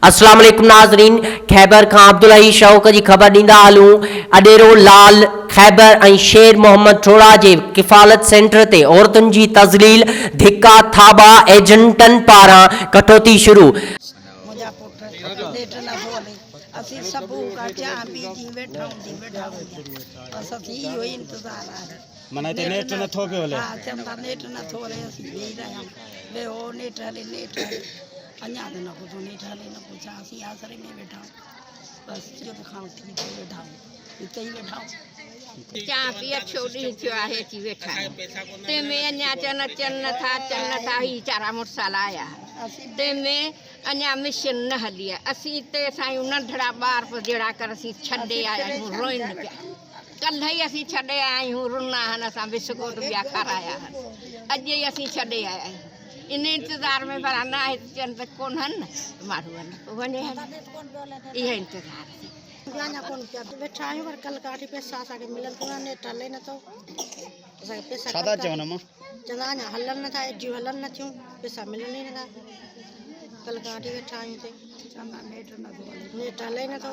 اسلام عليڪم ناظرين خيبر کان عبدالحئي شوق جي خبر ڏيندا هلون اڏيرو لال خيبر ۽ شير محمد ٺوڙها جي ڪفالت سينٽر تي عورتن جي تذليل ڌڪا ٿاٻا ايجنٽن پاران ڪٽوتي شروع. منهنجا پٽ نيٺ نه ٿو هلي اسين سڀ کان چانهه پي جي ويٺا هوندي ويٺا هوندي بس اسين اهو ئي انتظار آهي معنيٰ هتي نيٽ نه ٿو پيو هلي. ها چون ٿا نيٽ نه ٿو هلي اسين ويهي رهيا آهيون ويهو نيٽ هلي نيٽ هلي اڃا ته نه ڪو ٿو نيٽ هلي نه ڪو ڇا اسين آسري ۾ ويٺا آهيون بس جد کان وٺي هتي ويٺا آهيون هتي ئي ويٺا آهيون. چانهه پي اڇو ڏينهن ٿيو آهي اچي ويٺا آهيون تنهن ۾ اڃا چون اچن نه ٿا اچن نه ٿا هي ويچارا مڙسال آيا تنهن ۾ اڃا مشن نه هلي آهي اسين تيسائين ننڍڙا ٻار به جهڙا ڪر اسين ڇڏي آيا آهيون روئن پيا ڪلهه ئي اسين ڇڏي آيا آهيون رنا هن اسان بسڪوٽ ٻيا کارايا هن اڄ ئي اسين ڇڏي آيا آهيون ان انتظار ۾ ڀلا نه آهي ته چون ته ڪونهن ماڻهو نه پوء وڃي هلي اهو انتظار اسين. اڃا ڪونه پيا ويٺا آهيون پر ڪلهه کان وٺي پئسا اسان کي ملن ڪونه نيٽ هلي نٿو اسان کي پئسا ڇا ٿا چون امان؟ چوندا اڃا هلن نٿا ايڊيون هلن نٿيون پئسا ملن ئي نٿا ڪلهه کان وٺي ويٺا آهيون هتي نيٽ هلي نٿو.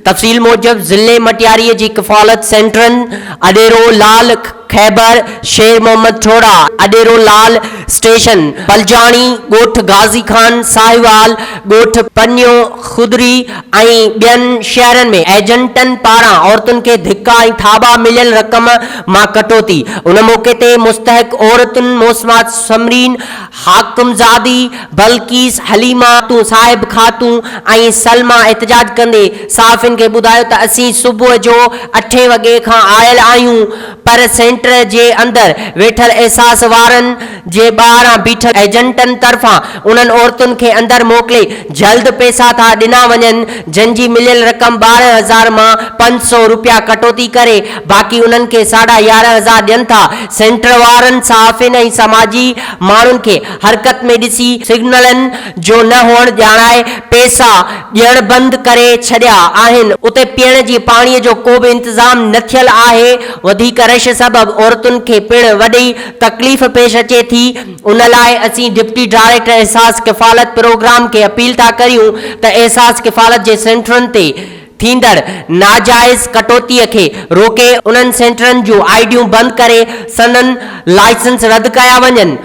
تفصيل موجب ضلعي مٽياري جي ڪفالت سينٽرن اڏيرو لال خيبر، شير محمد ٺوڙها، اڏيرو لال اسٽيشن، بلجاڻي، ڳوٺ غازي خان، ساهيوال، ڳوٺ پنيو خضري ۽ ٻين شهرن ۾ ايجنٽن پاران عورتن کي ڌڪا ۽ ٿاٻا مليل رقم مان ڪٽوتي ان موقعي تي مستحق عورتن موسمات ثمرين حاڪم زادي، بلقيس، حليمه، صاحب خاتون ۽ سلميٰ احتجاج ڪندي صحافين کي ٻڌايو ته اسين صبح جو اٺين وڳي کان آيل آهيون پر سينٽر جي اندر ويٺل احساس وارن جي ٻاهران بيٺل ايجنٽن طرفان انهن عورتن کي اندر موڪلي جلد پئسا ٿا ڏنا وڃن جن جي مليل رقم 12 هزار مان 500 روپيا ڪٽوتي ڪري باقي انهن کي ساڍا 11 هزار ڏين ٿا سينٽر وارن صحافين ۽ سماجي ماڻهن کي حرڪت ۾ ڏسي سگنلن جو نه هئڻ ڄاڻائي پئسا ڏيڻ بند ڪري ڇڏيا آهن اتي پيئڻ جي پاڻي جو ڪو به انتظام نه ٿيل آهي وڌيڪ رش سبب عورتن کي پڻ وڏي تڪليف پيش اچي ٿي ان لاء اسين ڊپٽي ڊائريڪٽر احساس ڪفالت پروگرام کي اپيل ٿا ڪريون ته احساس ڪفالت جي سينٽرن تي ٿيندڙ ناجائز ڪٽوتي کي روڪي انهن سينٽرن جون آء ڊيون بند ڪري سندن لائسنس رد ڪيا وڃن.